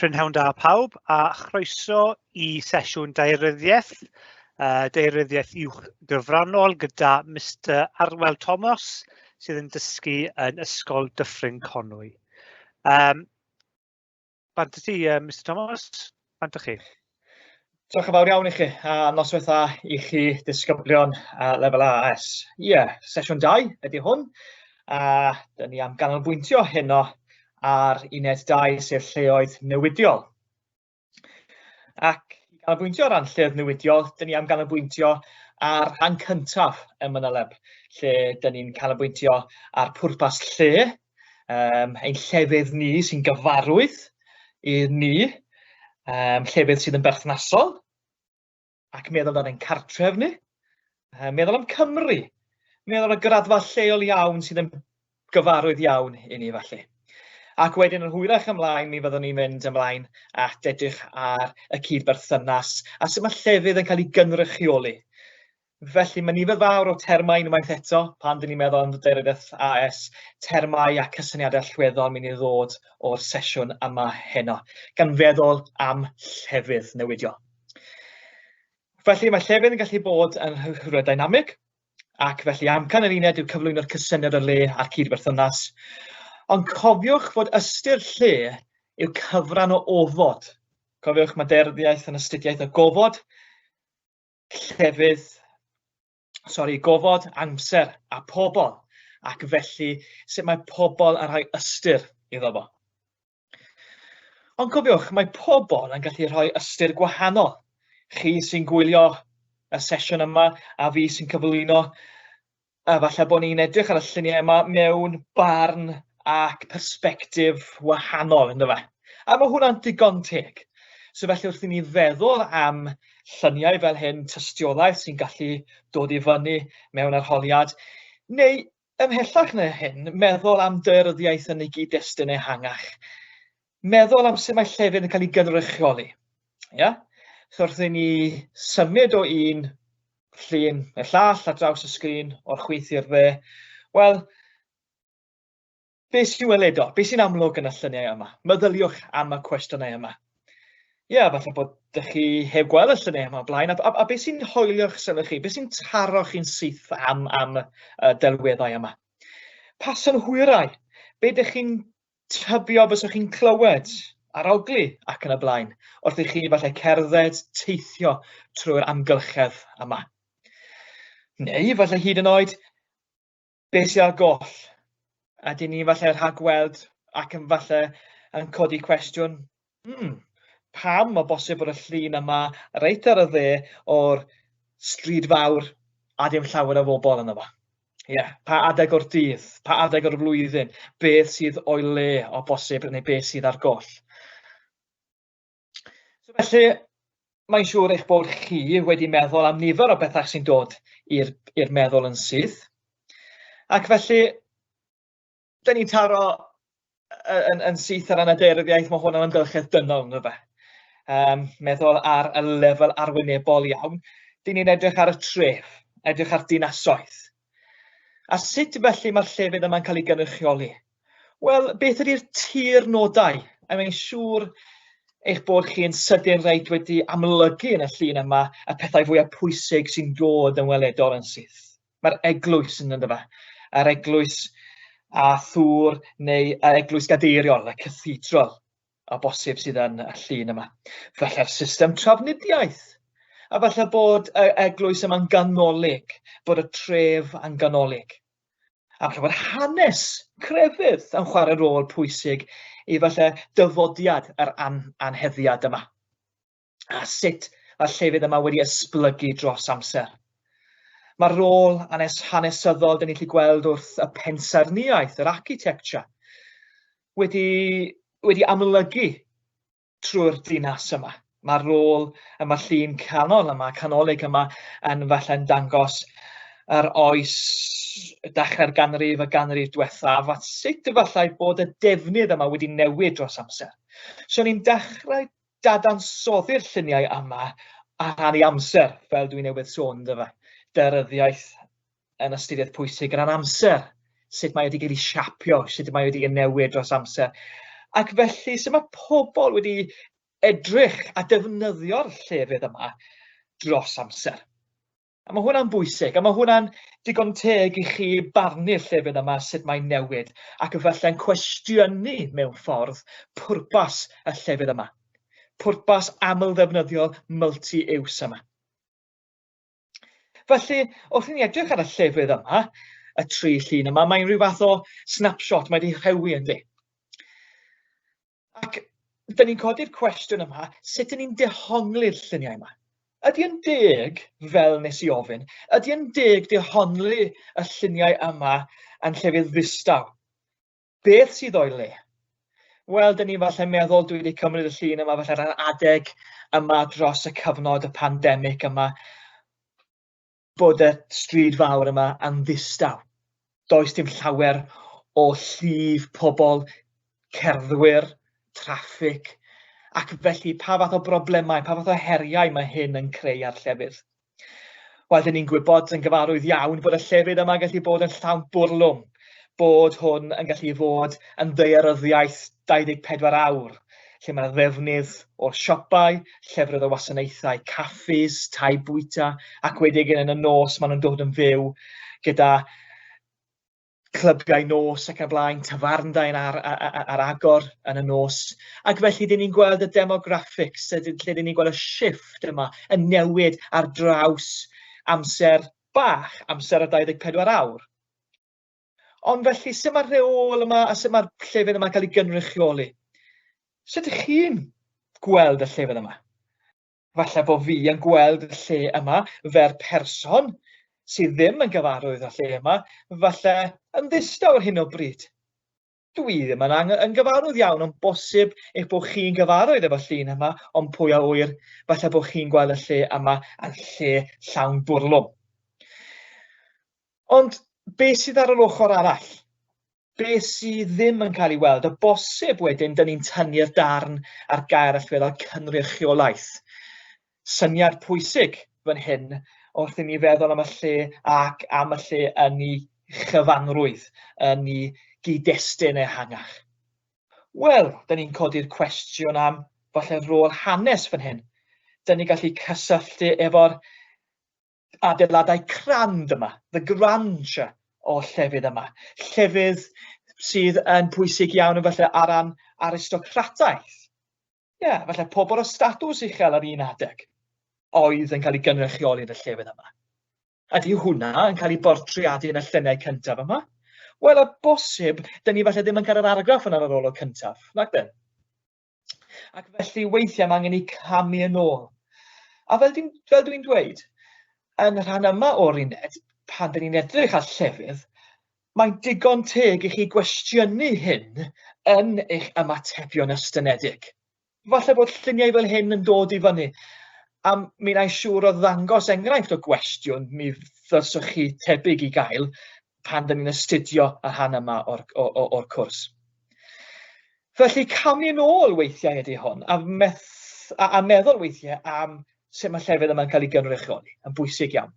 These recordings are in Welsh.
Prynhawn da pawb a chroeso i sesiwn daearyddiaeth, daearyddiaeth uwch gyfrannol gyda Mister Arwel Thomas sydd yn dysgu yn Ysgol Dyffryn Conwy. Bant ti, Mister Thomas, bant chi. Diolch yn fawr iawn i chi, a noswaith dda i chi disgyblion lefel AS. Ie, yeah, sesiwn 2 ydy hwn, a dyn ni am ganolbwyntio heno ar uned 2, sef lleoedd newidiol. Ac i ganolbwyntio ar ran lleoedd newidiol, dyn ni am ganolbwyntio ar rhan cyntaf y manyleb, lle dyn ni'n canolbwyntio ar pwrpas lle, ein llefydd ni sy'n gyfarwydd i ni, llefydd sydd yn berthnasol, ac meddwl am ein cartref ni, meddwl am Cymru, meddwl am y graddfa lleol iawn sydd yn gyfarwydd iawn i ni falle. Ac wedyn yn hwyrach ymlaen, mi fyddwn ni'n mynd ymlaen at edrych ar y cyd-berthynas a sut mae llefydd yn cael ei gynrychioli. Felly mae nifer fawr o termau unwaith eto, pan dyn ni'n meddwl am daearyddiaeth AS, termau a cysyniadau allweddol mynd i ddod o'r sesiwn yma heno, gan feddwl am llefydd newidiol. Felly mae llefydd yn gallu bod yn rhywle dynamig, ac felly amcan yr uned yw cyflwyno'r cysyniad o le a'r cyd-berthynas. Ond cofiwch fod ystyr lle yw cyfran o ofod. Cofiwch, mae daearyddiaeth yn astudiaeth o gofod, llefydd, sori, gofod, amser a pobl, ac felly sut mae pobl yn rhoi ystyr iddo fo. Ond cofiwch, mae pobl yn gallu rhoi ystyr gwahanol. Chi sy'n gwylio y sesiwn yma a fi sy'n cyflwyno, a falle bod ni'n edrych ar y lluniau yma mewn barn ac persbectif wahanol, ynddo fe? A mae hwnna'n digon teg. So felly wrth i ni feddwl am lluniau fel hyn, tystiolaeth sy'n gallu dod i fyny mewn arholiad, neu ymhellach na hyn, meddwl am daearyddiaeth yn ei gyd-destun ehangach. Meddwl am sut mae llefydd yn cael ei gynrychioli. Ia? So wrth i ni symud o un llun i'r llall ar draws y sgrin, o'r chwith i'r dde, wel, beth sy'n weledol? Beth sy'n amlwg yn y lluniau yma? Meddyliwch am y cwestiynau yma. Ie, yeah, falle bod ydych chi heb gweld y lluniau yma o blaen, a beth sy'n hoelio'ch sylw chi? Beth sy'n taro chi'n syth am y delweddau yma? Pa synhwyrau? Be ydych chi'n tybio byswch chi'n clywed, arogli ac yn y blaen, wrth i chi falle cerdded, teithio trwy'r amgylchedd yma? Neu falle hyd yn oed, beth sydd ar goll? Ydyn ni falle rhagweld ac yn falle yn codi cwestiwn, pam o bosib bod y llun yma reit ar y dde o'r stryd fawr a dim llawer o bobl yno fo? Ie, yeah, pa adeg o'r dydd, pa adeg o'r flwyddyn, beth sydd o'i le o bosib neu beth sydd ar goll? So felly, mae'n siŵr eich bod chi wedi meddwl am nifer o bethau sy'n dod i'r meddwl yn syth. Ac felly, da ni'n taro yn syth ar ran y daearyddiaeth, mae hwn yn amgylchedd dynol, ynddo fe. Meddwl ar y lefel arwynebol iawn, dyn ni'n edrych ar y tref, edrych ar dinasoedd. A sut felly mae'r llefydd yma'n cael ei gynrychioli? Wel, beth ydy'r tir nodau? A mae'n siŵr eich bod chi'n sydyn reit wedi amlygu yn y llun yma y pethau fwyaf pwysig sy'n dod yn weledol yn syth. Mae'r eglwys yn ynddo fe, yr eglwys a thŵr neu yr eglwys gadeiriol, y cathedral o bosib sydd yn y llun yma. Falle'r system trafnidiaeth, a falle bod y eglwys yma'n ganolig, bod y tref yn ganolig. A falle bod hanes crefydd yn chwarae rôl pwysig i falle dyfodiad yr anheddiad yma. A sut mae'r llefydd yma wedi esblygu dros amser. Mae'r rôl hanes hanesyddol dyn ni'n gallu gweld wrth y pensaernïaeth, yr architecture, wedi amlygu trwy'r dinas yma. Mae'r rôl y mae'r llun canol yma, canolig yma, yn falle'n dangos yr oes dechrau'r ganrif, y ganrif diwethaf, a sut efallai bod y defnydd yma wedi newid dros amser. So ni'n dechrau dadansoddi'r lluniau yma ar ran ei amser, fel dwi newydd sôn, ynddo fe. Daearyddiaeth yn astudiaeth pwysig ran amser, sut mae wedi cael ei siapio, sut mae wedi newid dros amser. Ac felly, sut mae pobl wedi edrych a defnyddio'r llefydd yma dros amser? A mae hwnna'n bwysig, a mae hwnna'n digon teg i chi barnu'r llefydd yma sut mae'n newid, ac efallai'n cwestiynu mewn ffordd pwrpas y llefydd yma. Pwrpas aml-ddefnyddiol multi-use yma. Felly, wrth i ni edrych ar y llefydd yma, y tri llun yma, mae'n rhyw fath o snapshot, mae wedi rhewi yndi. Ac dyn ni'n codi'r cwestiwn yma, sut dyn ni'n dehongli'r lluniau yma? Ydy yn deg, fel nes i ofyn, ydy yn deg dehongli y lluniau yma yn llefydd ddistaw? Beth sydd o'i le? Wel, dyn ni falle meddwl dwi wedi cymryd y llun yma falle ar adeg yma dros y cyfnod y pandemig yma, bod y stryd fawr yma yn ddistaw. Does dim llawer o llif pobl, cerddwyr, traffig, ac felly pa fath o broblemau, pa fath o heriau mae hyn yn creu ar llefydd? Wel, dyn ni'n gwybod yn gyfarwydd iawn bod y llefydd yma'n gallu bod yn llawn bwrlwm, bod hwn yn gallu fod yn ddaearyddiaeth 24 awr, lle mae ddefnydd o'r siopau, llefrith o wasanaethau, caffis, tai bwyta, ac wedyn yn y nos maen nhw'n dod yn fyw gyda clybiau nos ac yn y blaen, tafarndai yn ar, ar, ar agor yn y nos. Ac felly, dyn ni'n gweld y demographics, lle dyn ni'n gweld y shift yma yn newid ar draws amser bach, amser y 24 awr. Ond felly, sut mae'r rheol yma a sut mae'r llefydd yma'n cael ei gynrychioli? Sut ydych chi'n gweld y llefydd yma? Falle bod fi yn gweld y lle yma fel person sydd ddim yn gyfarwydd â'r lle yma, falle yn ddistaw ar hyn o bryd. Dwi ddim yn, ang yn gyfarwydd iawn, ond bosib eich bod chi'n gyfarwydd efo llun yma, ond pwy a ŵyr, falle bod chi'n gweld y lle yma yn lle llawn bwrlwm. Ond beth sydd ar yr ochr arall? Beth sydd ddim yn cael ei weld? O bosib wedyn, dyn ni'n tynnu'r darn a'r gair allweddol cynrychiolaeth. Syniad pwysig fan hyn wrth i ni feddwl am y lle ac am y lle yn ei chyfanrwydd, yn ei gyd-destun ehangach. Wel, dyn ni'n codi'r cwestiwn am falle rôl hanes fan hyn. Dyn ni'n gallu cysylltu efo'r adeiladau crand yma, the grandeur o llefydd yma. Llefydd sydd yn pwysig iawn yn falle ar ran aristocrataeth. Ie, yeah, falle pobl o statws uchel ar un adeg oedd yn cael ei gynrychioli yn y llefydd yma. Ydy hwnna yn cael ei bortreadu yn y lluniau cyntaf yma? Wel, o bosib, dyn ni falle ddim yn cael yr argraff yna ar yr olwg cyntaf, nac dyn? Ac felly weithiau mae angen i camu yn ôl. A fel dwi'n fel dwi'n dweud, yn rhan yma o'r uned, pan dyn ni'n edrych ar llefydd, mae'n digon teg i chi gwestiynu hyn yn eich ymatebion estynedig. Falle bod lluniau fel hyn yn dod i fyny, a mi wna i siŵr o ddangos enghraifft o gwestiwn mi ddylswch chi tebyg i gael pan dyn ni'n astudio y rhan yma o'r, o, o, o'r cwrs. Felly camu yn ôl weithiau ydy hwn, a, meth, a, a meddwl weithiau am sut mae llefydd yma'n cael ei gynrychioli, yn bwysig iawn.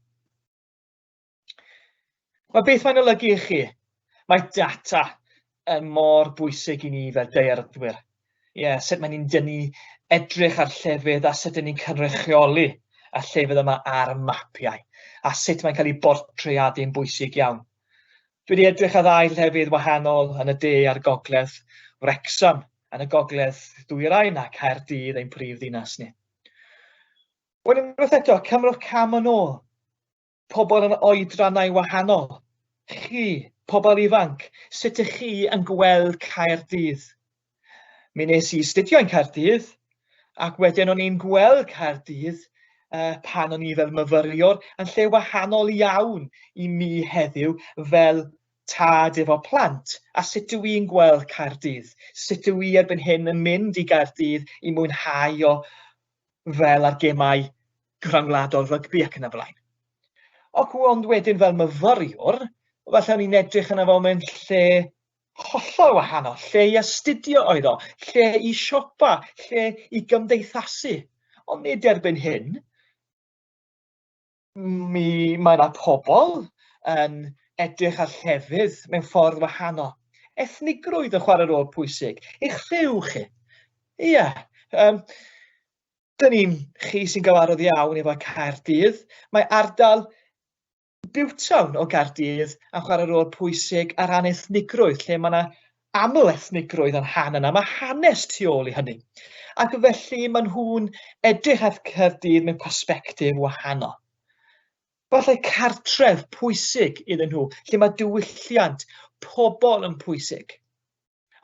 Mae beth mae'n olygu i chi? Mae data yn mor bwysig i ni fel daearyddwyr. Ie, yeah, sut mae'n ni'n dynnu edrych ar llefydd a sut ni'n cynrychioli y llefydd yma ar y mapiau, a sut mae'n cael ei bortreadu'n bwysig iawn. Dwi wedi edrych ar ddau llefydd wahanol yn y de a'r gogledd, Wrexham yn y gogledd ddwyrain a Caerdydd ein prif ddinas ni. Wel, unwaith eto, cymrwch cam yn ôl. Pobl yn oedrannau wahanol. Chi, pobl ifanc, sut ych chi yn gweld Caerdydd? Mi nes i astudio yn Caerdydd, ac wedyn o'n i'n gweld Caerdydd uh, pan o'n i fel myfyriwr yn lle wahanol iawn i mi heddiw fel tad efo plant, a sut dw i'n gweld Caerdydd? Sut dw i erbyn hyn yn mynd i Gaerdydd i mwynhau o fel ar gemau rhyngwladol rygbi ac yn y blaen. Ac ond wedyn fel myfyriwr, falle o'n i'n edrych yna fo mewn lle hollol wahanol, lle i astudio oedd o, lle i siopa, lle i gymdeithasu. Ond nid erbyn hyn. Mi mae yna pobl yn edrych ar llefydd mewn ffordd wahanol. Ethnigrwydd yn chwarae rôl pwysig. Eich rhyw chi. Ie. Um, dyn ni'n chi sy'n gyfarwydd iawn efo Caerdydd. Mae ardal Butetown o Gaerdydd yn chwarae rôl pwysig ar ran ethnigrwydd, lle mae yna aml ethnigrwydd yn rhan yna. Mae hanes tu ôl i hynny. Ac felly maen nhw'n edrych ar Caerdydd mewn persbectif wahanol. Falle cartref pwysig iddyn nhw, lle mae diwylliant pobl yn pwysig.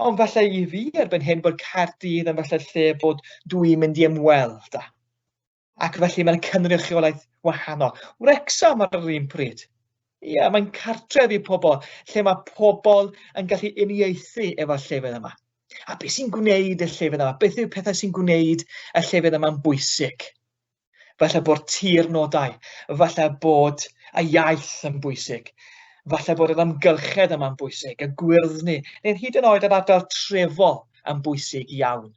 Ond falle i fi erbyn hyn bod Caerdydd yn falle lle bod dwi'n mynd i ymweld â. Ac felly mae'n cynrychiolaeth wahanol. Wrecsam ar yr un pryd. Ie, yeah, mae'n cartref i pobl, lle mae pobl yn gallu uniaethu efo'r llefydd yma. A beth sy'n gwneud y llefydd yma? Beth yw'r pethau sy'n gwneud y llefydd yma'n bwysig? Falle bod tir nodau, falle bod y iaith yn bwysig, falle bod yr amgylchedd yma'n bwysig, y gwyrddni, neu hyd yn oed yr ardal trefol yn bwysig iawn.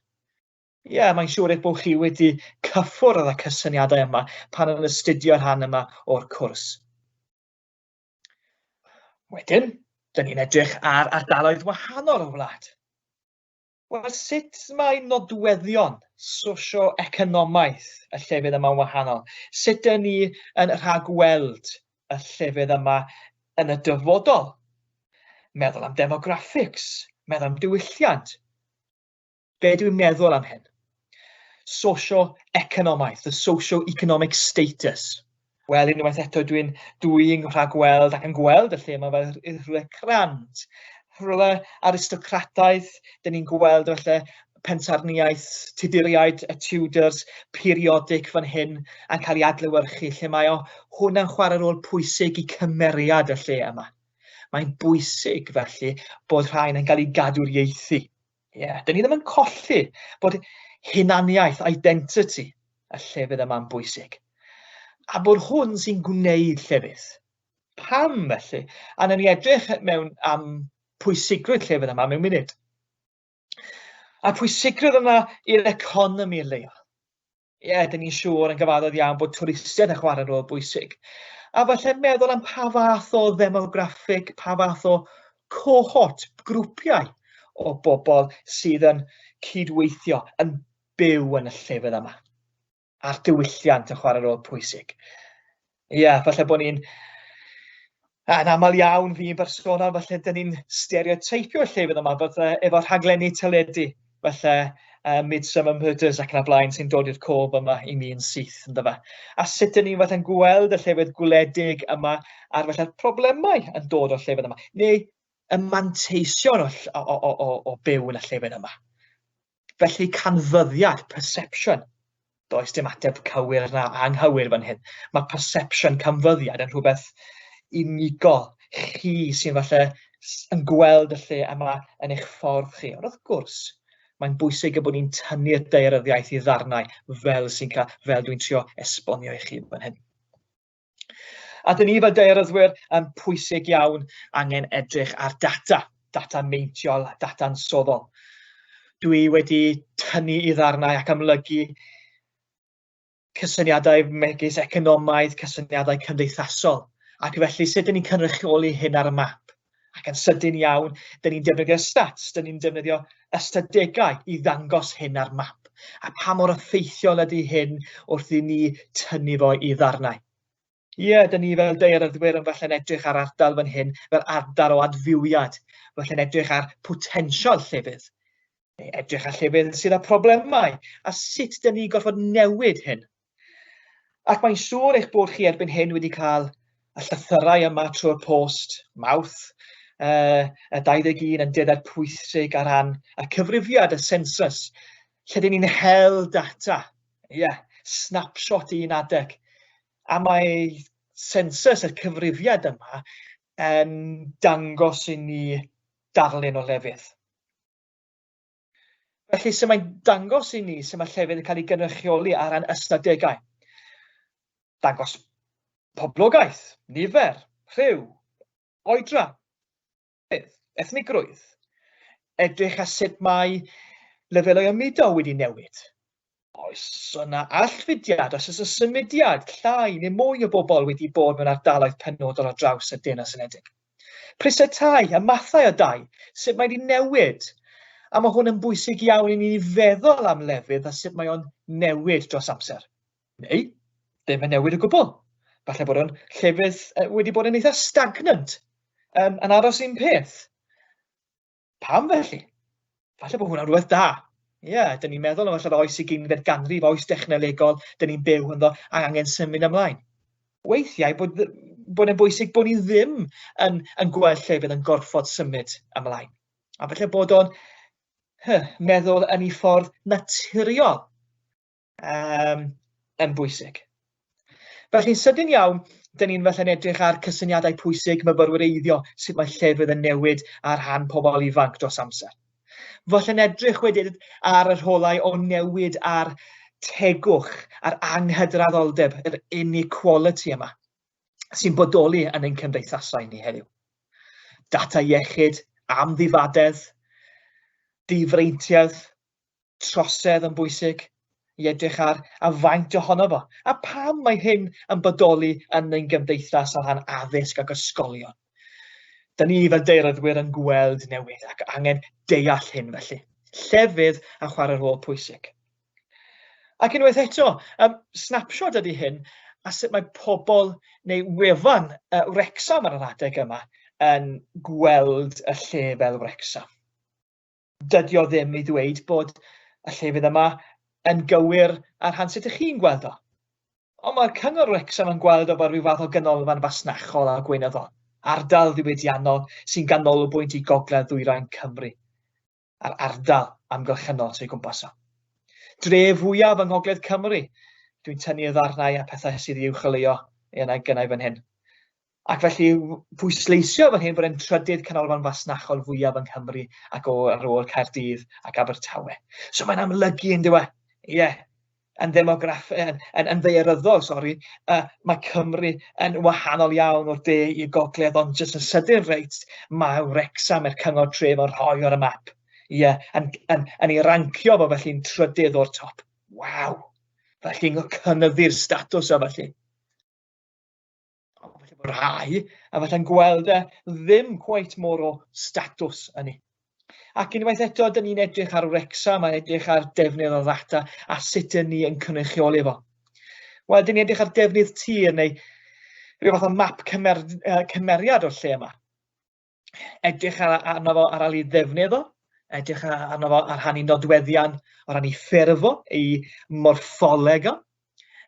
Ie, yeah, mae'n siŵr eich bod chi wedi cyffwrdd â cysyniadau yma pan yn astudio'r rhan yma o'r cwrs. Wedyn, dyn ni'n edrych ar ardaloedd wahanol o'r wlad. Wel, sut mae nodweddion sosio-economaidd y llefydd yma'n wahanol? Sut dyn ni yn rhagweld y llefydd yma yn y dyfodol? Meddwl am demographics, meddwl am diwylliant, Be dwi'n meddwl am hyn? Socio-economaidd, the socio-economic status. Wel, unwaith eto, dwi'n dwi rhagweld ac yn gweld y lle yma fel rhywle crand, rhywle aristocrataidd, dyn ni'n gweld felly pensaernïaeth Tuduriaid, y Tudors, periodic fan hyn yn cael ei adlewyrchu, lle mae o hwnna'n chwarae rôl pwysig i cymeriad y lle yma. Mae'n bwysig felly bod rhain yn cael ei gadwriaethu. Ie, yeah, dyn ni ddim yn colli bod hunaniaeth, identity, y llefydd yma'n bwysig. A bod hwn sy'n gwneud llefydd. Pam felly? A nawn ni edrych mewn am pwysigrwydd llefydd yma mewn munud. A pwysigrwydd yma i'r economi leol. Ie, yeah, dyn ni'n siŵr yn gyfarwydd iawn bod twristiaid yn chwarae rôl bwysig. A falle meddwl am pa fath o ddemograffig, pa fath o cohort, grwpiau o bobl sydd yn cydweithio, yn byw yn y llefydd yma. A'r diwylliant yn chwarae rôl pwysig. Ie, yeah, falle bod ni'n yn aml iawn fi'n bersonol, falle dyn ni'n stereoteipio llefydd yma, falle efo rhaglenni teledu, falle Midsummer Murders ac yn y blaen sy'n dod i'r cof yma i mi yn syth, ynddo fe. A sut dyn ni'n falle'n gweld y llefydd gwledig yma a'r falle'r problemau yn dod o'r llefydd yma, neu y manteision o, o, o, o, o byw yn y llefydd yma. Felly canfyddiad, perception, does dim ateb cywir na anghywir fan hyn. Mae perception, canfyddiad, yn rhywbeth unigol. Chi sy'n falle yn gweld y lle yma yn eich ffordd chi. Ond wrth gwrs, mae'n bwysig y bod ni'n tynnu'r daearyddiaeth i ddarnau fel sy'n cael, fel dwi'n trio esbonio i chi fan hyn. A dyn ni fel daearyddwyr yn pwysig iawn angen edrych ar data, data meintiol, data ansoddol. Dwi wedi tynnu i ddarnau ac amlygu cysyniadau megis economaidd, cysyniadau cymdeithasol, ac felly sut dyn ni'n cynrychioli hyn ar y map. Ac yn sydyn iawn, dyn ni'n defnyddio stats, dyn ni'n defnyddio ystadegau i ddangos hyn ar map. A pa mor effeithiol ydy hyn wrth i ni tynnu fo i ddarnau. Ie, yeah, dyn ni fel daearyddwyr yn falle'n edrych ar ardal fan hyn fel ardal o adfywiad, falle'n edrych ar potensial llefydd, neu edrych ar llefydd sydd â problemau, a sut dyn ni'n gorfod newid hyn. Ac mae'n siŵr eich bod chi erbyn hyn wedi cael y llythyrau yma trwy'r post, Mawrth y 21 yn dyddiad pwysig ar ran y cyfrifiad, y census, lle dyn ni'n hel data, ie, yeah, snapshot un adeg. A mae census, y cyfrifiad yma, yn dangos i ni darlun o lefydd. Felly, sut mae'n dangos i ni sut mae llefydd yn cael ei gynrychioli ar ran ystadegau? Dangos poblogaeth, nifer, rhyw, oedran, ethnigrwydd. Edrych ar sut mae lefelau ymudo wedi newid. Oes yna allfudiad, os oes y symudiad llai neu mwy o bobl wedi bod mewn ardaloedd penodol ar draws y Deyrnas Unedig. Prisau tai, y mathau o dai, sut mae wedi newid. A mae hwn yn bwysig iawn i ni feddwl am lefydd a sut mae o'n newid dros amser. Neu, ddim yn newid o gwbl. Falle bod o'n llefydd wedi bod yn eitha stagnant, yn aros un peth. Pam felly? Falle bod hwnna'n rhywbeth da. Ie, yeah, dyn ni'n meddwl am falle oes ugeinfed ganrif, oes dechnolegol, dyn ni'n byw ynddo a angen symud ymlaen. Weithiau bod, bod e'n bwysig bod ni ddim yn, yn gweld llefydd yn gorfod symud ymlaen. A falle bod o'n huh, meddwl yn ei ffordd naturiol um, yn bwysig. Felly'n sydyn iawn, dyn ni'n felly'n edrych ar cysyniadau pwysig myfyrwyreiddio, sut mae llefydd yn newid ar rhan pobl ifanc dros amser. Felly'n edrych wedyn ar y rholau o newid ar tegwch, a'r anghydraddoldeb, yr inequality yma, sy'n bodoli yn ein cymdeithasau ni heddiw. Data iechyd, amddifadedd, difreintiedd, trosedd yn bwysig i edrych ar a faint ohono fo, a pam mae hyn yn bodoli yn ein gymdeithas o ran addysg ac ysgolion. Da ni fel daearyddwyr yn gweld newid ac angen deall hyn felly. Llefydd a chwarae rôl pwysig. Ac unwaith eto, um, snapshot ydy hyn, a sut mae pobl neu wefan Wrecsam ar yr adeg yma yn gweld y lle fel Wrecsam. Dydy o ddim i ddweud bod y llefydd yma yn gywir ar rhan sut ych chi'n gweld o. Ond mae'r Cyngor Wrecsam yn gweld o fel rhyw fath o ganolfan fasnachol a gweinyddol, ardal ddiwydiannol sy'n ganolbwynt i gogledd ddwyrain Cymru a'r ardal amgylchynol sy'n gwmpas o. Dref fwyaf yng Ngogledd Cymru, dwi'n tynnu y ddarnau a pethau sydd i'w choleuo yna gynnau fan hyn. Ac felly pwysleisio fan hyn bod e'n trydydd canolfan fasnachol fwyaf yng Nghymru ac o ar ôl Caerdydd ac Abertawe. So mae'n amlygu yn dyw e? Ie, yeah. yn ddemograff, yn, yn, yn ddaearyddol, sori, uh, mae Cymru yn wahanol iawn o'r de i'r gogledd, ond jyst yn sydyn reit, mae Wrecsam i'r cyngor tref yn rhoi ar y map. Ie, yeah, yn, yn, yn ei rancio fo felly'n trydydd o'r top. Waw! Felly'n cynyddu'r statws o felly. Ond falle bod rhai, a falle'n gweld e ddim cweit mor o statws yn ni. Ac unwaith eto, dyn ni'n edrych ar Wrecsam, a edrych ar defnydd o ddata a sut dyn ni yn cynrychioli fo. Wel, dyn ni'n edrych ar defnydd tir neu rhyw fath o map cymer, cymeriad o'r lle yma. Edrych ar, arno fo ar ôl ei ddefnydd o, edrych arno fo ar rhan ei nodweddion, o ran ei ffurf o, ei morffoleg o,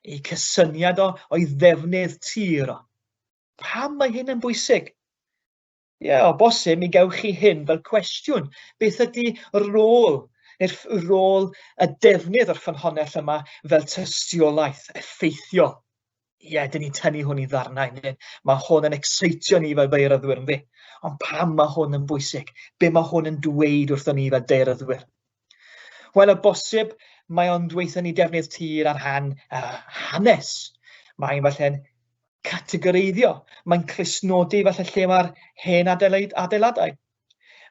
ei cysyniad o, o'i ddefnydd tir o. Pam mae hyn yn bwysig? Ie, yeah, o bosib, mi gewch chi hyn fel cwestiwn. Beth ydy rôl, neu'r rôl y defnydd o'r ffynhonnell yma fel tystiolaeth effeithiol? Ie, yeah, dyn ni'n tynnu hwn i ddarnau. Neu, mae hwn yn exeitio ni fel daearyddwyr, ynddi? Ond pam mae hwn yn bwysig? Be mae hwn yn dweud wrthon ni fel daearyddwyr? Wel, o bosib, mae o'n dweithio ni defnydd tir ar rhan hanes. Mae'n falle'n categoreiddio, mae'n clustnodi falle lle mae'r hen adeiladau.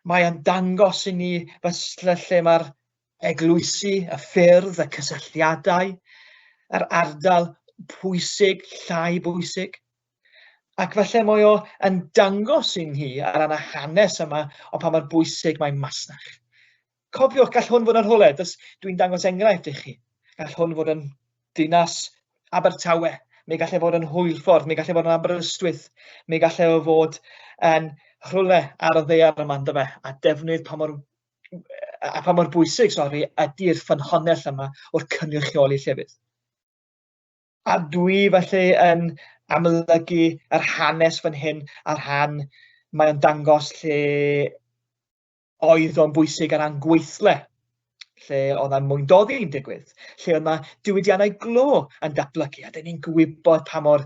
Mae o'n dangos i ni falle lle mae'r eglwysi, y ffyrdd, y cysylltiadau, yr ardal pwysig, llai bwysig. Ac falle mae o yn dangos i ni ar ran y hanes yma o pa mor bwysig mae masnach. Cofiwch, gall hwn fod yn rhywle, dwi'n dangos enghraifft i chi. Gall hwn fod yn dinas Abertawe, mi gall e fod yn Hwylffordd, mi gall e fod yn Aberystwyth, mi gall e fod yn rhywle ar y ddaear yma, ynddo fe, a defnydd pa mor, a pa mor bwysig, sori, ydy'r ffynhonnell yma o'r cynrychioli llefydd. A dwi felly yn amlygu yr hanes fan hyn a'r rhan mae o'n dangos lle oedd o'n bwysig ar ran gweithle, lle oedd yna mwyndoddi'n digwydd, lle oedd yna diwydiannau glo yn datblygu, a dyn ni'n gwybod pa mor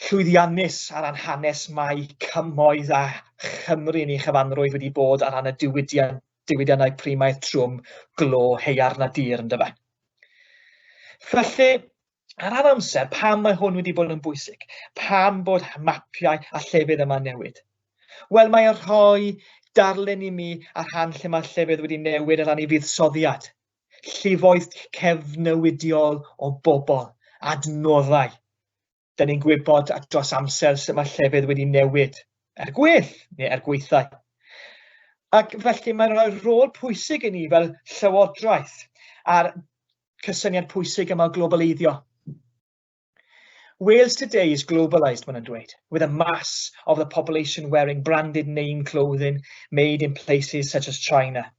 llwyddiannus ar ran hanes mae cymoedd a Chymru yn ei chyfanrwydd wedi bod ar ran y diwydiant, diwydiannau primaidd trwm, glo, haearn a dur, yndyfe. Felly, ar ran amser, pam mae hwn wedi bod yn bwysig? Pam bod mapiau a llefydd yma'n newid? Wel, mae'n rhoi darlun i mi ar rhan lle mae llefydd wedi newid ar ran ei fuddsoddiad. Llifoedd cefnewidiol o bobl, adnoddau. Da ni'n gwybod dros amser sut mae llefydd wedi newid. Er gwell neu er gwaethau. Ac felly mae'n rhoi rôl pwysig i ni fel llywodraeth a'r cysyniad pwysig yma o globaleiddio. "Wales today is globalised," maen nhw'n dweud, "with a mass of the population wearing branded name clothing made in places such as China.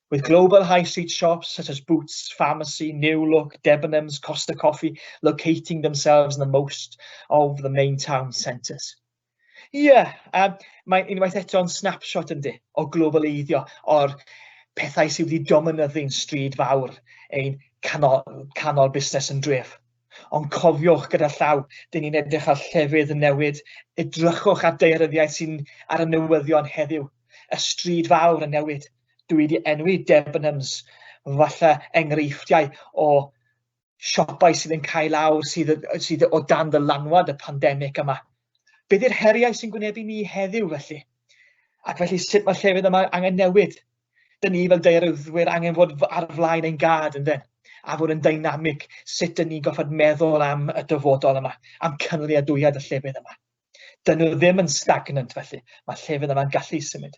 With global high street shops such as Boots, Pharmacy, New Look, Debenhams, Costa Coffee locating themselves in the most of the main town centres." Ie, yeah, mae'n unwaith eto'n snapshot yndi, o globaleiddio, o'r pethau sydd wedi dominyddu'n stryd fawr ein canol busnes yn dref. Ond cofiwch gyda llaw, dyn ni'n edrych ar llefydd yn newid, edrychwch ar daearyddiaeth sy'n ar y newyddion heddiw, y stryd fawr yn newid. Dwi wedi enwi Debenhams, falle enghreifftiau o siopau sydd yn cael lawr, sydd o dan ddylanwad y pandemig yma. Beth yw'r heriau sy'n gwynebu ni heddiw felly? Ac felly sut mae llefydd yma angen newid? Dyn ni fel daearyddwyr angen fod ar flaen ein gad, yndyn? A fod yn dynamig, sut dyn ni'n goffod meddwl am y dyfodol yma, am cynaliadwyedd y llefydd yma. Dyn nhw ddim yn stagnant felly, mae llefydd yma'n gallu symud.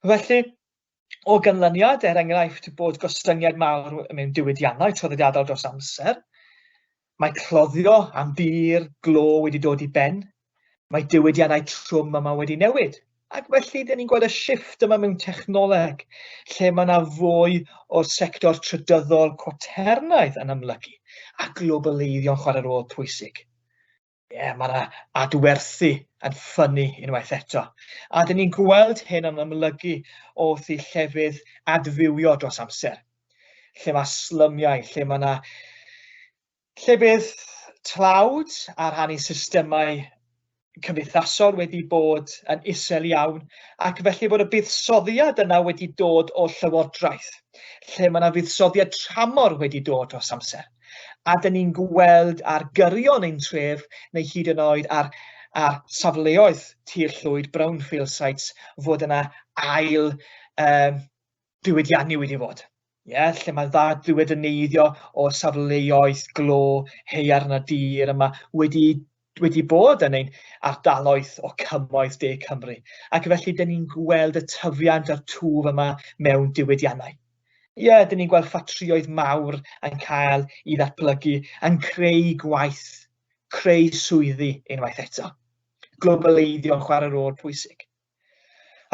Felly, o ganlyniad, er enghraifft, bod gostyngiad mawr mewn diwydiannau traddodiadol dros amser, mae cloddio am dir glo wedi dod i ben, mae diwydiannau trwm yma wedi newid, ac felly dyn ni'n gweld y shift yma mewn technoleg, lle mae yna fwy o'r sector trydyddol cwaternaidd yn amlygu, a globaleiddio'n chwarae rôl pwysig. Ie, yeah, mae yna adwerthu yn ffynnu unwaith eto. A dyn ni'n gweld hyn yn amlygu wrth i llefydd adfywio dros amser. Lle mae slymiau, lle mae yna llefydd tlawd a rhannu systemau cymdeithasol wedi bod yn isel iawn, ac felly bod y buddsoddiad yna wedi dod o llywodraeth, lle mae yna fuddsoddiad tramor wedi dod dros amser. A dyn ni'n gweld ar gyrion ein tref, neu hyd yn oed ar safleoedd tir llwyd, brownfield sites, fod yna ail diwydiannu wedi fod. Yeah, lle mae dda diwydianeiddio o safleoedd glo, haearn a dir yma wedi bod yn ein ardaloedd o cymoedd De Cymru. Ac felly, dyn ni'n gweld y tyfiant a'r twf yma mewn diwydiannau. Ie, yeah, dyn ni'n gweld ffatrïoedd mawr yn cael i ddatblygu, yn creu gwaith, creu swyddi unwaith eto. Globaleiddio'n chwarae rôl pwysig.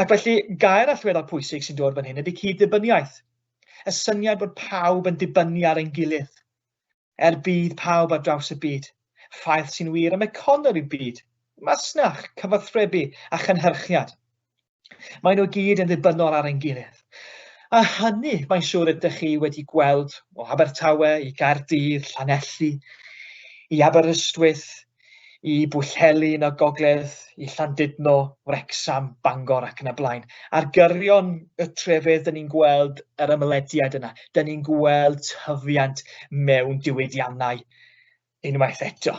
Ac felly, gair allweddol pwysig sy'n dod fan hyn ydy cyd-ddibyniaeth. Y syniad bod pawb yn dibynnu ar ein gilydd, er budd pawb ar draws y byd. Ffaith sy'n wir am economi'r byd, masnach, cyfathrebu a chynhyrchiad. Maen nhw gyd yn ddibynnol ar ein gilydd. A hynny, mae'n siŵr ydych chi wedi gweld o Abertawe i Gaerdydd, Llanelli, i Aberystwyth, i Bwllheli yn y gogledd, i Llandudno, Wrecsam, Bangor ac yn y blaen. Ar gyrion y trefydd, dyn ni'n gweld yr ymlediad yna. Dyn ni'n gweld tyfiant mewn diwydiannau unwaith eto.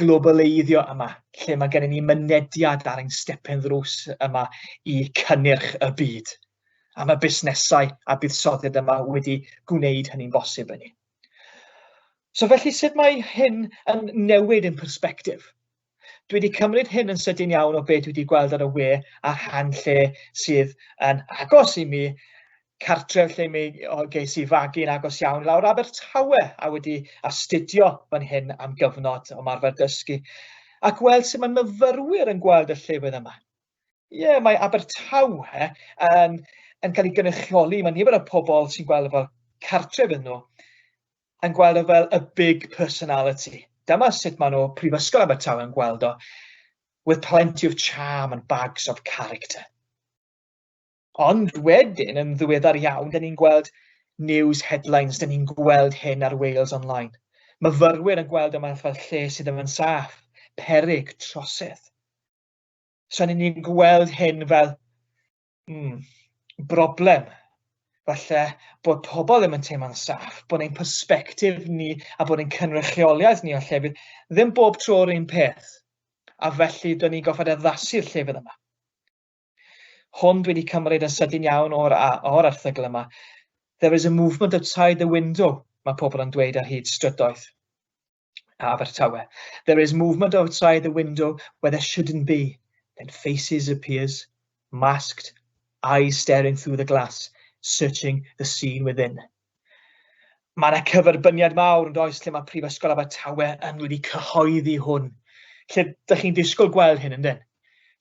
Globaleiddio yma, lle mae gennym ni mynediad ar ein stepen ddrws yma i cynnyrch y byd. A mae busnesau a buddsoddiad yma wedi gwneud hynny'n bosib i ni. So felly sut mae hyn yn newid yn persbectif? Dwi wedi cymryd hyn yn sydyn iawn o beth dwi wedi gweld ar y we a rhan lle sydd yn agos i mi, cartref lle mi ges i fagu yn agos iawn lawr Abertawe a wedi astudio fan hyn am gyfnod o ymarfer dysgu a gweld sut mae myfyrwyr yn gweld y llefydd yma. Ie, yeah, mae Abertawe yn cael ei gynrychioli, mae nifer o pobl sy'n gweld fel cartref iddyn nhw, yn gweld o fel a big personality. Dyma sut maen nhw, Prifysgol Abertawe yn gweld o, "with plenty of charm and bags of character." Ond wedyn, yn ddiweddar iawn, dyn ni'n gweld news headlines, dyn ni'n gweld hyn ar Wales Online. Myfyrwyr yn gweld yma fel lle sydd ddim yn saff, peryg, trosedd. So ni'n gweld hyn fel broblem. Falle bod pobl ddim yn teimlo'n saff, bod ein persbectif ni a bod ein cynrychioliaeth ni o llefydd ddim bob tro'r un peth. A felly, dyn ni'n goffod addasu'r llefydd yma. Hwn dwi wedi cymryd yn sydyn iawn o'r erthygl yma. "There is a movement outside the window," mae pobl yn dweud ar hyd strydoedd Abertawe. "There is movement outside the window where there shouldn't be." Then faces appears, masked, eyes staring through the glass, searching the scene within. Mae yna cyferbyniad mawr yn does lle mae Prifysgol Abertawe yn wedi cyhoeddi hwn. Lle ydych chi'n disgwyl gweld hyn, yndyn?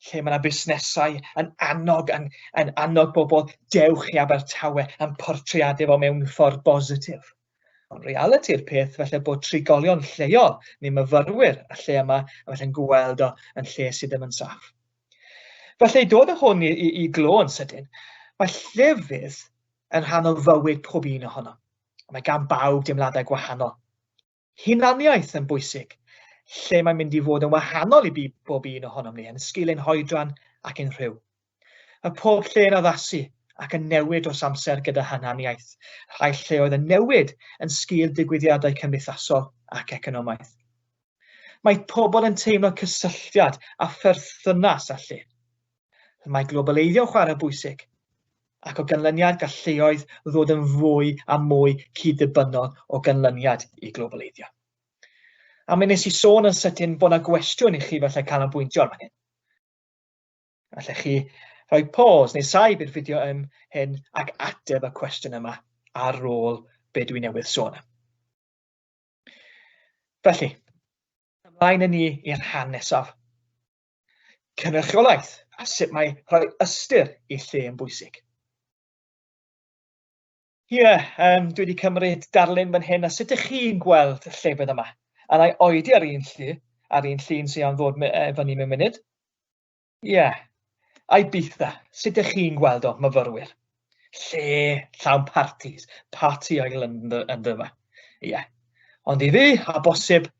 Lle mae yna busnesau yn annog, yn, yn annog bobl, dewch i Abertawe, yn portreadu fo mewn ffordd bositif. Ond realiti'r peth felly bod trigolion lleol neu myfyrwyr y lle yma yn felly'n gweld o yn lle sydd ddim yn saff. Felly i dod â hwn i, i, i glo yn sydyn, mae llefydd yn rhan o fywyd pob un ohonom. Mae gan bawb deimladau gwahanol. Hunaniaeth yn bwysig, lle mae'n mynd i fod yn wahanol i bob un ohonom ni yn sgil ein hoedran ac ein rhyw. Mae pob lle yn addasu ac yn newid dros amser gyda hunaniaeth. Rhai lleoedd yn newid yn sgil digwyddiadau cymdeithasol ac economaidd. Mae pobl yn teimlo cysylltiad a pherthynas â lle. Mae globaleiddio yn chwarae bwysig, ac o ganlyniad gall lleoedd ddod yn fwy a mwy cyd-ddibynnol o ganlyniad i globaleiddio. A mi nes i sôn yn sydyn bod yna gwestiwn i chi falle canolbwyntio ar fan hyn. Allech chi rhoi pause neu saib i'r fideo ym hyn ac ateb y cwestiwn yma ar ôl be dwi newydd sôn am. Felly, ymlaen â ni i'r rhan nesaf. Cynrychiolaeth a sut mae rhoi ystyr i lle yn bwysig. Ie, yeah, um, dwi wedi cymryd darlun fan hyn, a sut ydych chi'n gweld y llefydd yma? A na i oedi ar un llu, ar un llun sy'n am ddod fyny mewn munud. Ie, yeah. Ibiza, sut ydych chi'n gweld o, myfyrwyr? Lle llawn parties, party island ynddo fe. Ie. Yeah. Ond i fi, a bosib,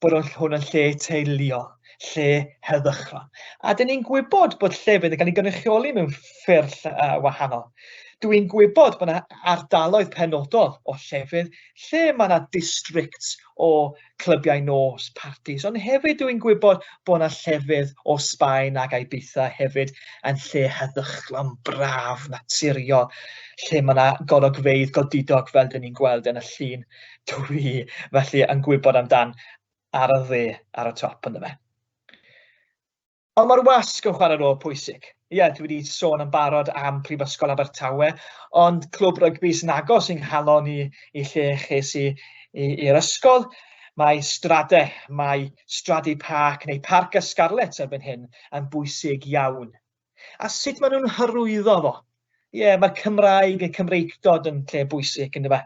bod hwn yn lle teuluol, lle heddychlon. A dyn ni'n gwybod bod llefydd yn cael ei gynrychioli mewn ffyrdd wahanol. Dwi'n gwybod bod yna ardaloedd penodol o llefydd lle mae yna districts o clybiau nos, partis, ond hefyd dwi'n gwybod bod yna llefydd o Sbaen ac Ibiza hefyd yn lle heddychlon, braf, naturiol, lle mae yna golygfeydd godidog fel dyn ni'n gweld yn y llun dwi felly yn gwybod amdan ar y dde, ar y top ynddo fe. Ond mae'r wasg yn chwarae rôl pwysig. Ie, yeah, dwi wedi sôn yn barod am Prifysgol Abertawe, ond clwb rygbi sy'n agos i'n nghalon i, i lle ches i i'r ysgol. Mae Strade, mae Stradi Park neu Parc y Scarlets erbyn hyn yn bwysig iawn. A sut maen nhw'n hyrwyddo fo? Ie, yeah, mae'r Cymraeg, y Cymreictod yn lle bwysig, ynddo fe?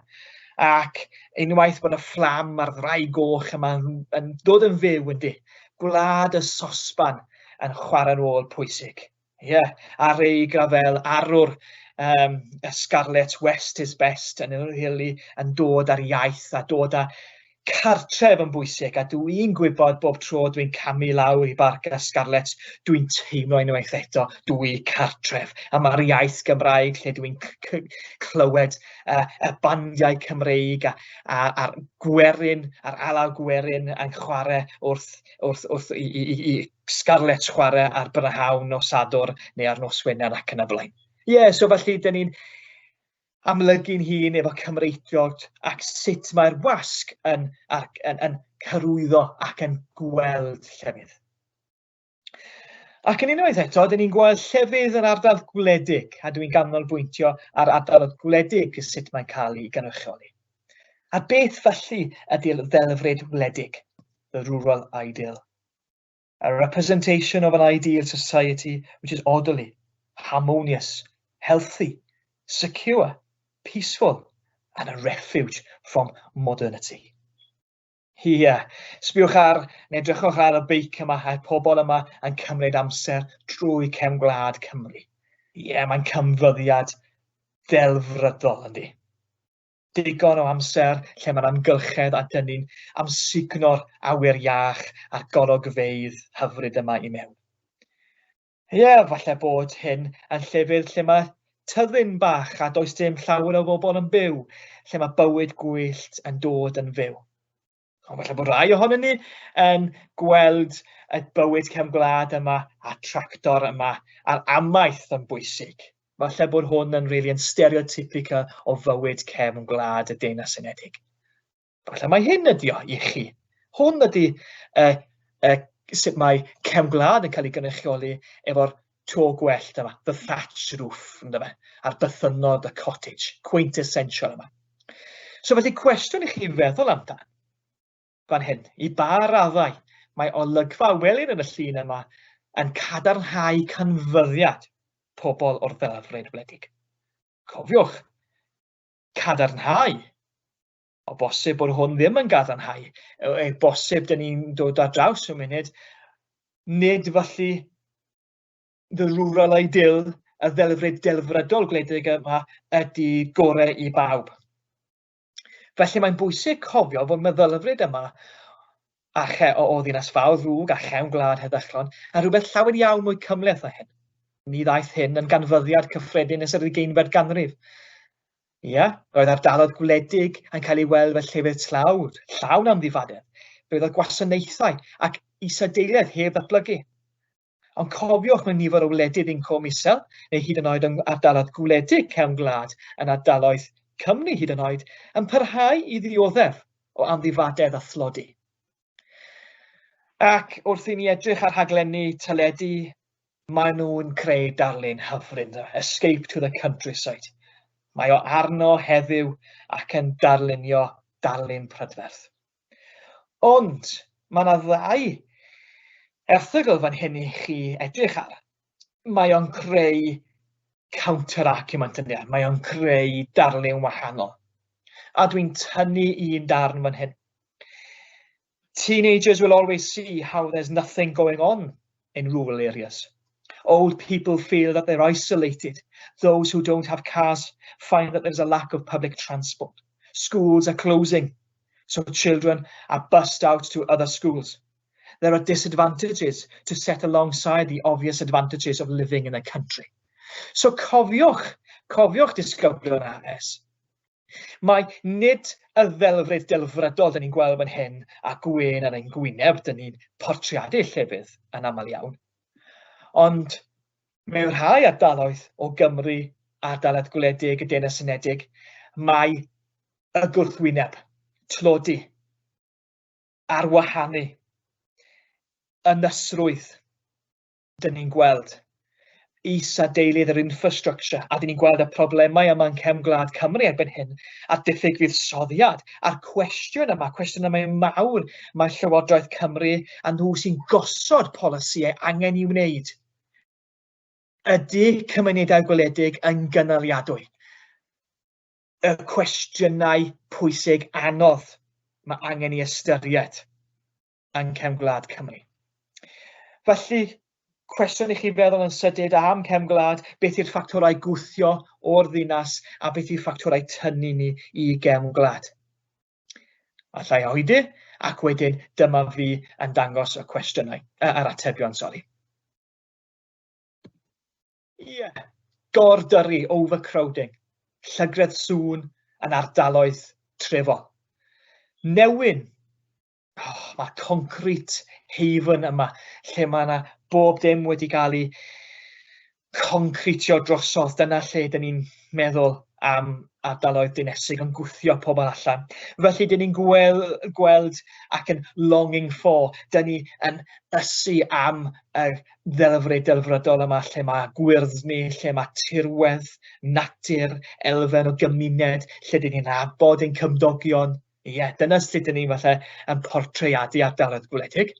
Ac unwaith bod y fflam a'r ddraig goch yma yn, yn dod yn fyw, yndi? Gwlad y sosban yn chwarae rôl pwysig. Ie, yeah, a Ray Gravell, arwr um, y Scarlet West is Best yn really yn dod ar iaith a dod â cartref yn bwysig, a dw i'n gwybod bob tro dwi'n camu lawr i Barc y Scarlets, dwi'n teimlo unwaith eto, dw i cartref. A mae'r iaith Gymraeg lle dwi'n clywed uh, y bandiau Cymreig a, a, a'r gwerin, a'r alaw gwerin yn chwarae wrth, wrth, wrth i, i, i, i Scarlets chwarae ar brynhawn nos Sadwrn neu ar nos Wener ac yn y blaen. Ie, yeah, so felly, dyn ni'n amlygu'n hun efo Cymreictod ac sut mae'r wasg yn, ac, yn, yn hyrwyddo ac yn gweld llefydd. Ac yn unwaith eto, dyn ni'n gweld llefydd yn ardal gwledig, a dwi'n ganolbwyntio ar ardal gwledig sut mae'n cael ei gynrychioli. A beth felly ydy'r ddelfryd wledig, the rural ideal? A representation of an ideal society which is orderly, harmonious, healthy, secure, peaceful, and a refuge from modernity. Ie, yeah. sbiwch ar, neu edrychwch ar y beic yma, a'r pobl yma yn cymryd amser drwy cefn gwlad Cymru. Ie, yeah, mae'n canfyddiad delfrydol, yndi? Digon o amser lle mae'r amgylchedd a dyn ni'n amsugno'r awyr iach a'r golygfeydd hyfryd yma i mewn. Ie, yeah, falle bod hyn yn llefydd lle mae tyddyn bach a does dim llawer o bobl yn byw, lle mae bywyd gwyllt yn dod yn fyw. Ond falle bod rai ohonon ni yn gweld y bywyd cefn gwlad yma a tractor yma a'r amaeth yn bwysig. Falle bod hwn yn really yn stereotypical o fywyd cefn gwlad y Deyrnas Unedig. Falle mai hyn ydi o i chi. Hwn ydi y, y sut mae cefn gwlad yn cael ei gynrychioli efo'r to gwellt yma, the thatch roof, ynddo fe, a'r bythynnod, y cottage, quintessential yma. So felly cwestiwn i chi feddwl amdan fan hyn, i ba raddau mae olygfa welir yn y llun yma yn cadarnhau canfyddiad pobl o'r ddelfryd wledig. Cofiwch, cadarnhau. O bosib bod hwn ddim yn gadarnhau. E bosib dyn ni'n dod ar draws mewn munud. Nid felly the rural ideal, y ddelfryd delfrydol gwledig yma ydy gorau i bawb. Felly mae'n bwysig cofio fod meddylfryd yma a che, o, o ddinas fawr ddrwg a chefn gwlad heddychlon yn rhywbeth llawer iawn mwy cymhleth na hyn. Ni ddaeth hyn yn ganfyddiad cyffredin nes yr ugeinfed ganrif. Ia, roedd ardaloedd gwledig yn cael ei weld fel llefydd tlawd, llawn amddifadedd. Fe oedd gwasanaethau ac isadeiledd heb ddatblygu. Ond cofiwch, mewn nifer o wledydd incwm isel, neu hyd yn oed yng ardaloedd gwledig cefn gwlad yn ardaloedd Cymru hyd yn oed, yn parhau i ddioddef o amddifadedd a thlodi. Ac wrth i ni edrych ar rhaglenni teledu, maen nhw'n creu darlun hyfryd, Escape to the Countryside. Mae o arno heddiw ac yn darlunio darlun prydferth. Ond mae yna ddau erthygl fan hyn i chi edrych ar. Mae o'n creu counter argument ynddi, e? Mae o'n creu darlun wahanol. A dwi'n tynnu un darn fan hyn. Teenagers will always see how there's nothing going on in rural areas. Old people feel that they're isolated. Those who don't have cars find that there's a lack of public transport. Schools are closing, so children are bussed out to other schools. There are disadvantages to set alongside the obvious advantages of living in a country. So cofiwch, cofiwch disgyblion AS. Mae nid y ddelfryd delfrydol dyn ni'n gweld fan hyn a gwên ar ein gwyneb, dyn ni'n portreadu llefydd yn aml iawn. Ond mewn rhai ardaloedd o Gymru, ardaloedd gwledig y Deyrnas Unedig, mae y gwrthwyneb, tlodi, arwahanu, ynysrwydd, dyn ni'n gweld isadeiledd yr infrastructure, a dyn ni'n gweld y problemau yma yng nghefn gwlad Cymru erbyn hyn, a diffyg fuddsoddiad, a'r cwestiwn yma, cwestiwn yma mawr mae Llywodraeth Cymru a nhw sy'n gosod polisïau angen i wneud. Ydy cymunedau gwledig yn gynaliadwy? Y cwestiynau pwysig anodd mae angen i ystyried yng nghefn gwlad Cymru. Felly, cwestiwn i chi feddwl yn sydyn am cefn gwlad, beth yw'r ffactorau gwthio o'r ddinas a beth yw'r ffactorau tynnu ni i gefn gwlad. Allai oedi, ac wedyn dyma fi yn dangos y cwestiynau, yr atebion, sori. Ie, yeah. Gordyrru, overcrowding, llygredd sŵn yn ardaloedd trefol. Newyn, oh, mae concrete haven yma, lle mae yna bob dim wedi cael ei concretio drosodd. Dyna lle dyn ni'n meddwl am ardaloedd dinesig yn gwthio pobl allan. Felly dyn ni'n gwel, gweld ac yn longing for, dyn ni yn ysu am y ddelfryd delfrydol yma lle mae gwyrddni, lle mae tirwedd, natur, elfen o gymuned, lle dyn ni'n nabod ein cymdogion. Ie, dyna sut dyn ni'n falle yn portreadu ardaloedd gwledig.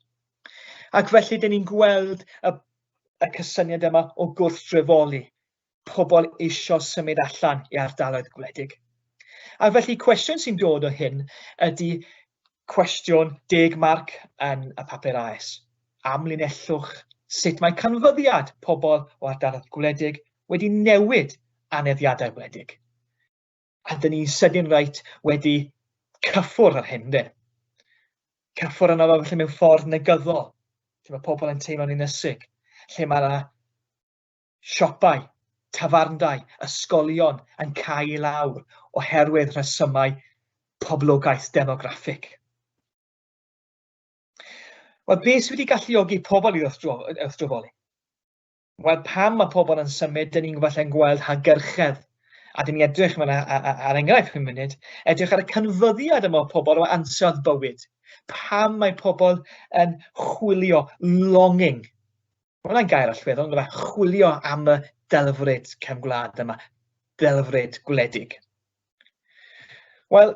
Ac felly dyn ni'n gweld y, y cysyniad yma o gwrthdrefoli, pobl eisiau symud allan i ardaloedd gwledig. A felly cwestiwn sy'n dod o hyn ydy cwestiwn deg marc yn y papur AS. Amlinellwch sut mae canfyddiad pobl o ardaloedd gwledig wedi newid aneddiadau gwledig. A dyn ni'n sydyn reit wedi cyffwrdd ar hyn, de. Cyffwrdd arno fo felly mewn ffordd negyddol, lle mae pobl yn teimlo'n ynysig, lle mae yna siopau, tafarndai, ysgolion yn cau i lawr oherwydd rhesymau poblogaeth demograffig. Wel, beth sydd wedi galluogi pobl i wrthdrofoli? Wel, pam mae pobl yn symud, dyn ni'n falle'n gweld hagyrchedd. A dyn ni'n edrych mewn ar enghraifft mewn munud, edrych ar y canfyddiad yma o pobl o ansawdd bywyd. Pam mae pobl yn chwilio, longing? Mae hwnna'n gair allweddol, yndyfe? Chwilio am y delfryd cefn gwlad yma, delfryd gwledig. Wel,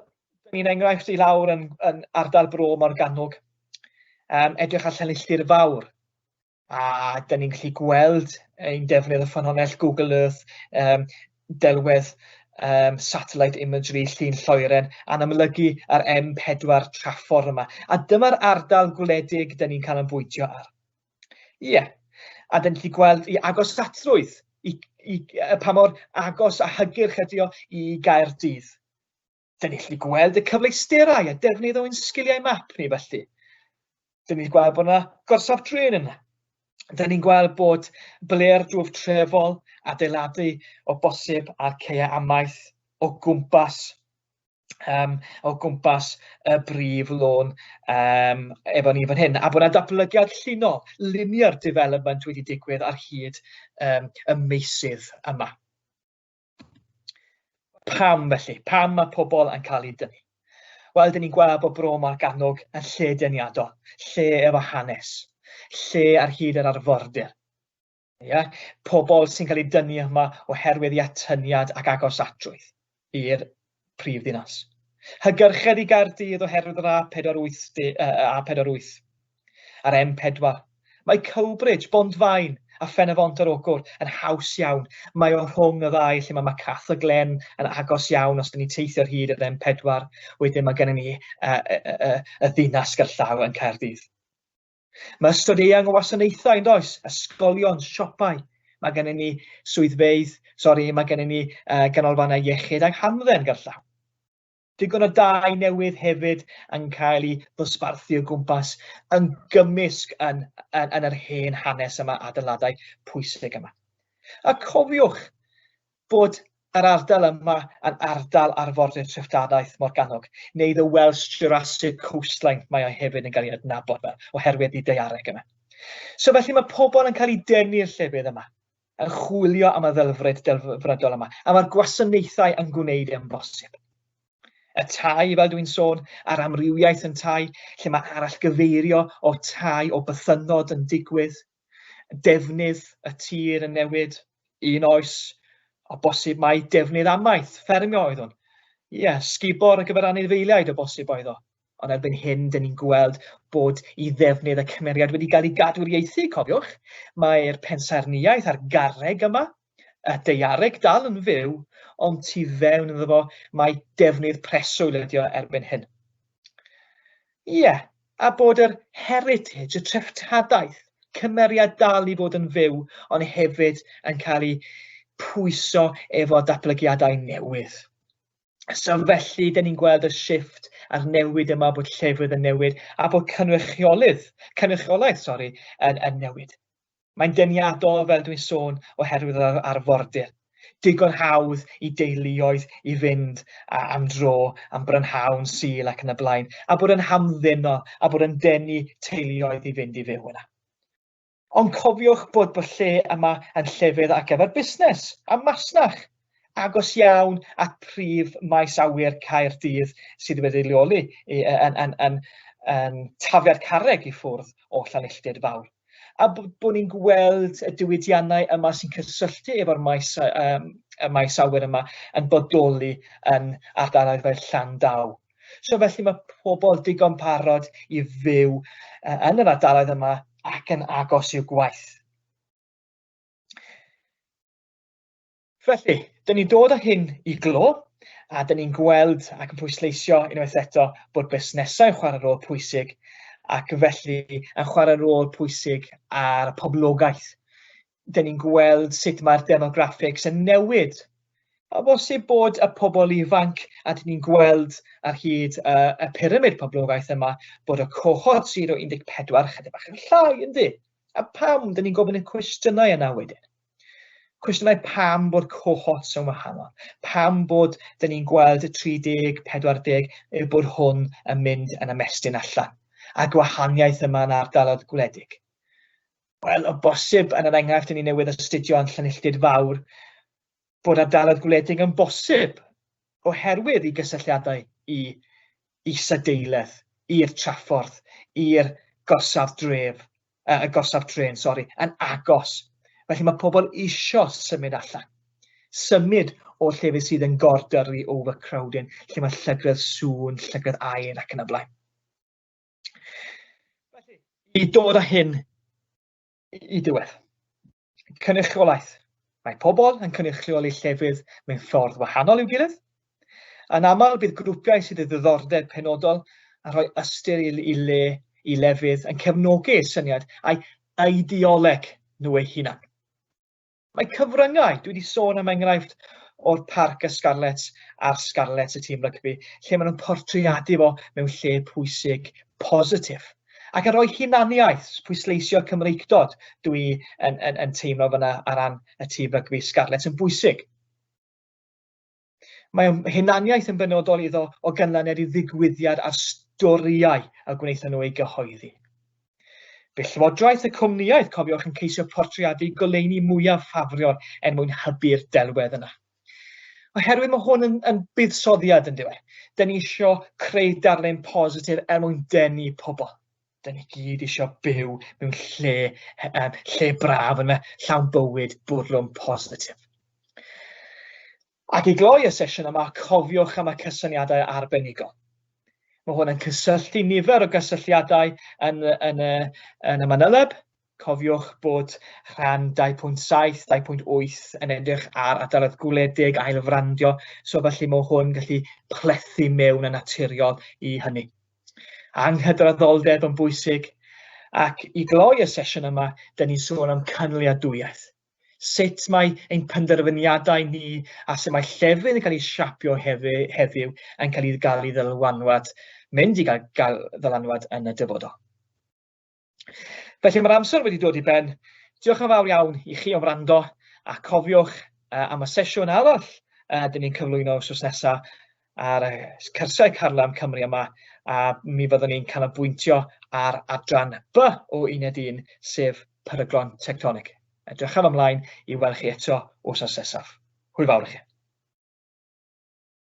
ni'n enghraifft i lawr yn, yn ardal Bro Morgannwg, um, edrych ar Llanilltud Fawr, a dyn ni'n gallu gweld ein defnydd o ffynhonnell Google Earth, um, delwedd um, satellite imagery, llun lloeren, a'n amlygu ar M4 traffordd yma. A dyma'r ardal gwledig dyn ni'n cael ymfwytio ar. Ie, yeah. A dyn ni'n gallu gweld i agosatrwydd, i, i, pa mor agos a hygyrch ydi o i Gaerdydd. Dyn ni'n gallu gweld y cyfleusterau a defnydd o'n sgiliau map ni felly. Dyn ni'n gweld bod yna gorsaf drên yna. Dyn ni'n gweld bod ble'r drwf trefol adeiladu o bosib ar ceia amaeth o gwmpas um, o gwmpas y brif lôn um, efo ni fan hyn, a bod yna datblygiad llinol, linear development wedi digwydd ar hyd um, y meysydd yma. Pam felly? Pam mae pobl yn cael eu dynnu? Wel, dyn ni'n gweld bod Bro Morgannwg yn lle deniadol, lle efo hanes, lle ar hyd yr arfordir. Ia? Pobl sy'n cael eu dynnu yma oherwydd i atyniad ac agosatrwydd i'r prif ddinas. Hygyrchedd i Gaerdydd oherwydd yr A48, A48 a'r M4. Mae Cowbridge, Bont-faen a Phen-y-bont ar Ogwr yn haws iawn. Mae o rhwng y ddau lle mae Macarthur Glen yn agos iawn os dyn ni'n teithio ar hyd yr M4. Wedyn mae gennym ni uh, uh, uh, y ddinas gerllaw yn Caerdydd. Mae ystod eang o wasanaethau yn does? Ysgolion, siopau. Mae gennym ni swyddfeydd, sori, mae gennym ni uh, ganolfannau iechyd ac hamdden gerllaw. Digon o dai newydd hefyd yn cael eu ddosbarthu o gwmpas yn gymysg yn, yn, yn yr hen hanes yma, adeiladau pwysig yma. A cofiwch bod yr ardal yma yn ardal arfordir treftadaeth Morgannwg, neu the Welsh Jurassic Coastline mae o hefyd yn cael ei adnabod fel, oherwydd ei daeareg yma. So felly mae pobl yn cael eu denu i'r llefydd yma, yn chwilio am y ddelfryd delfrydol yma, a mae'r gwasanaethau yn gwneud e'n bosib. Y tai, fel dwi'n sôn, a'r amrywiaeth yn tai, lle mae arallgyfeirio o tai o bythynnod yn digwydd, defnydd y tir yn newid, un oes, o bosib mai defnydd amaeth, ffermio oedd hwn. Ie, yeah, sgubor ar gyfer anifeiliaid o bosib oedd o. Ond erbyn hyn, dyn ni'n gweld bod i ddefnydd y cymeriad wedi cael ei gadwriaethu, cofiwch. Mae'r pensaernïaeth a'r garreg yma, y daeareg dal yn fyw, ond tu fewn iddo fo mae defnydd preswyl ydi o erbyn hyn. Ie, yeah, a bod yr heritage, y treftadaeth, cymeriad dal i fod yn fyw, ond hefyd yn cael ei pwyso efo datblygiadau newydd. So felly, dyn ni'n gweld y shift a'r newid yma bod llefydd yn newid a bod cynrychiolydd, cynrychiolaeth, sori, yn, yn newid. Mae'n deniadol, fel dwi'n sôn, oherwydd yr arfordir. Digon hawdd i deuluoedd i fynd am dro, am brynhawn, Sul ac yn y blaen, a bod yn hamddenol a bod yn denu teuluoedd i fynd i fyw yna. Ond cofiwch bod bod lle yma yn llefydd ar gyfer busnes a masnach, agos iawn at prif maes awyr Caerdydd sydd wedi leoli yn, yn, yn, yn tafliad carreg i ffwrdd o Llanilltud Fawr. A bod ni'n gweld y diwydiannau yma sy'n cysylltu efo'r maes, um, y maes awyr yma yn bodoli yn ardaloedd fel Llandaw. So felly mae pobl digon parod i fyw yn yr ardaloedd yma ac yn agos i'w gwaith. Felly, dyn ni'n dod â hyn i glo, a dyn ni'n gweld ac yn pwysleisio unwaith eto bod busnesau yn chwarae rôl pwysig, ac felly yn chwarae rôl pwysig ar y poblogaeth. Dyn ni'n gweld sut mae'r demographics yn newid. A bosib bod y pobl ifanc, a dyn ni'n gweld ar hyd y, y pyramid poblogaeth yma, bod y cohort sydd o 14 chydig bach yn llai, yndi? A pam? Dyn ni'n gofyn y cwestiynau yna wedyn. Cwestiynau pam bod cohorts yn wahanol, pam bod dyn ni'n gweld y 30, 40, yw bod hwn yn mynd yn ymestyn allan, a gwahaniaeth yma yn ardaloedd gwledig. Wel, o bosib, yn yr enghraifft dyn ni newydd astudio yn Llanilltud Fawr, bod ardaloedd gwledig yn bosib oherwydd i gysylltiadau i isadeiledd, i'r traffordd, i'r gorsaf dref, y gorsaf trên, sori, yn agos. Felly mae pobl isio symud allan. Symud o llefydd sydd yn gordyrru overcrowding, lle mae llygredd sŵn, llygredd aer ac yn y blaen. Felly, i dod â hyn i diwedd. Cynrychiolaeth. Mae pobl yn cynrychioli llefydd mewn ffordd wahanol i'w gilydd. Yn aml, bydd grwpiau sydd â ddiddordeb penodol a rhoi ystyr i, i le i lefydd yn cefnogi eu syniad a'i ideoleg nhw eu hunan. Mae cyfryngau, dwi wedi sôn am enghraifft o'r Parc y Scarlets a'r Scarlets y tîm rygbi, lle maen nhw'n portreadu fo mewn lle pwysig positif. Ac yn rhoi hunaniaeth, pwysleisio Cymreictod, dwi yn, yn, yn teimlo fyna ar ran y tîm rygbi Scarlets yn bwysig. Mae hunaniaeth yn benodol iddo o ganlyniad i ddigwyddiad a'r storïau y gwnaethon nhw ei gyhoeddi. Bu llywodraeth y cwmnïaeth, cofiwch, yn ceisio portreadu goleuni mwyaf ffafriol er mwyn hybu'r delwedd yna. Oherwydd mae hwn yn, yn buddsoddiad yn diwedd. Dyn ni eisiau creu darlun positif er mwyn denu pobl. Dyn ni gyd eisiau byw mewn lle, um, lle braf yna, llawn bywyd, bwrlwm positif. Ac i gloi y sesiwn yma, cofiwch am y cysyniadau arbenigol. Mae hwn yn cysylltu nifer o gysylltiadau yn, yn, y, yn y manyleb. Cofiwch bod rhan 2.7, 2.8 yn edrych ar ardaloedd gwledig, ailfrandio, so felly mae hwn gallu plethu mewn yn naturiol i hynny. Anghydraddoldeb yn bwysig, ac i gloi y sesiwn yma, dyn ni'n sôn am cynaliadwyaeth. Sut mae ein penderfyniadau ni a sut mae llefydd yn cael eu siapio heddiw yn cael ei gael ei ddylanwad, mynd i gael, gael ddylanwad yn y dyfodol. Felly mae'r amser wedi dod i ben. Diolch yn fawr iawn i chi am wrando a cofiwch uh, am y sesiwn arall uh, dyn ni'n cyflwyno wrth nesaf ar y cyrsiau Carlam Cymru yma a mi fyddwn ni'n canolbwyntio ar adran B o uned 1 sef peryglon tectonig. Edrychaf ymlaen i weld chi eto wrth nesaf. Hwyl fawr i chi.